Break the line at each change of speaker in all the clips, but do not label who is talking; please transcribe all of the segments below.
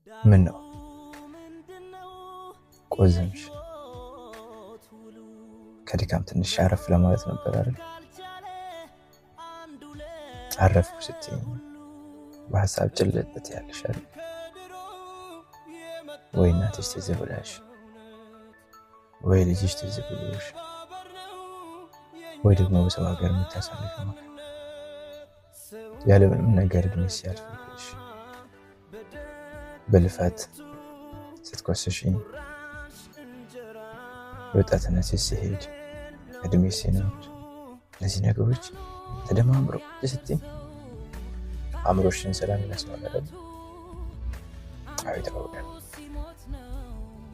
ምን ነው ቆዘምሽ? ከድካም ትንሽ አረፍ ለማለት ነበር አይደል? አረፍኩ ስትይኝ በሀሳብ ጭልጥ ያለሽ አይደል? ወይ እናትሽ ትዝ ብላሽ፣ ወይ ልጅሽ ትዝ ብሎሽ፣ ወይ ደግሞ በሰው ሀገር የምታሳልፊው መከራ ያለምንም ነገር እድሜ ሲያልፍብሽ በልፋት ስትኮስሺ ወጣትነት ሲሄድ እድሜ ሲኖር እነዚህ ነገሮች ተደማምረው ቁጭ ስትይ አእምሮሽን ሰላም ይነሳዋል አይደል? አዎ ይታወቃል፣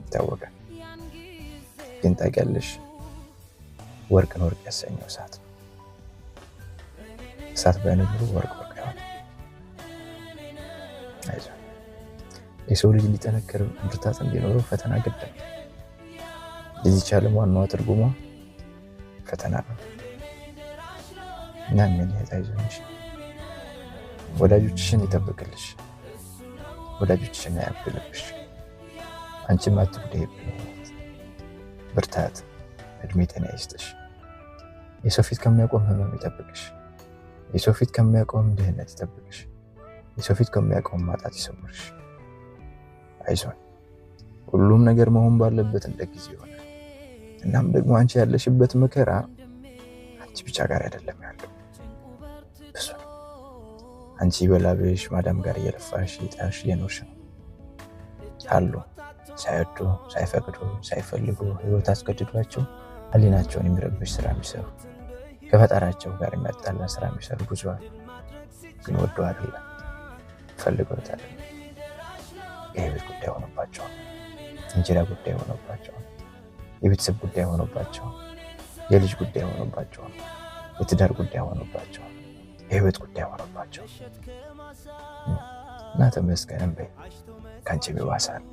ይታወቃል። ግን ታውቂያለሽ፣ ወርቅን ወርቅ ያሰኘው እሳት ነው። እሳት ባይኖር ኖሮ ወርቅ ወርቅ አይሆንም። አይዞህ፣ የሰው ልጅ እንዲጠነክር ብርታት እንዲኖረው ፈተና ግድ ነው። የዚች ዓለም ዋናዋ ትርጉሟ ፈተና ነው። እና ምን እህት አይዞሽ፣ ወዳጆችሽን ይጠብቅልሽ፣ ወዳጆችሽን አያጉድልብሽ፣ አንቺም አትጉደይብን። ብርታት፣ እድሜ፣ ጤና ይስጥሽ። የሰው ፊት ከሚያቆም ህመም ይጠብቅሽ። የሰው ፊት ከሚያቆም ድህነት ይጠብቅሽ። የሰው ፊት ከሚያቆም ማጣት ይሰውርሽ። አይዞን፣ ሁሉም ነገር መሆን ባለበት እንደ ጊዜ ይሆናል። እናም ደግሞ አንቺ ያለሽበት መከራ አንቺ ብቻ ጋር አይደለም ያለው፣ ብዙ ነው። አንቺ በላብሽ ማዳም ጋር እየለፋሽ እየጣርሽ እየኖርሽ ነው። አሉ ሳይወዱ ሳይፈቅዱ ሳይፈልጉ ህይወት አስገድዷቸው ህሊናቸውን የሚረብሽ ስራ የሚሰሩ፣ ከፈጣሪያቸው ጋር የሚያጣላ ስራ የሚሰሩ ብዙ አሉ። ግን ወዶ አይደለም፣ ፈልገውት አይደለም። የህይወት ጉዳይ ሆኖባቸዋል። እንጀራ ጉዳይ ሆኖባቸዋል። የቤተሰብ ጉዳይ ሆኖባቸዋል። የልጅ ጉዳይ ሆኖባቸዋል። የትዳር ጉዳይ ሆኖባቸዋል። የህይወት ጉዳይ ሆኖባቸዋል። እና ተመስገን በይ። ከአንቺ የሚባሰ አለ።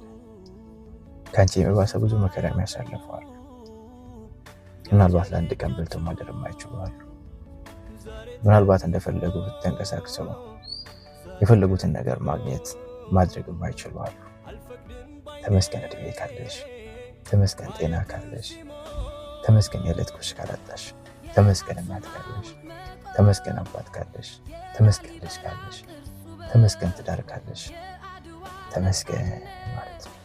ከአንቺ የሚባሰ ብዙ መከራ የሚያሳልፉ አሉ። ምናልባት ለአንድ ቀን በልተው ማደር የማይችሉ አሉ። ምናልባት እንደፈለጉ ተንቀሳቅሰው የፈለጉትን ነገር ማግኘት ማድረግ የማይችሉ አሉ። ተመስገን እድሜ ካለሽ፣ ተመስገን ጤና ካለሽ፣ ተመስገን የዕለት ጉርስ ካላጣሽ፣ ተመስገን እናት ካለሽ፣ ተመስገን አባት ካለሽ፣ ተመስገን ልጅ ካለሽ፣ ተመስገን ትዳር ካለሽ፣ ተመስገን ማለት ነው።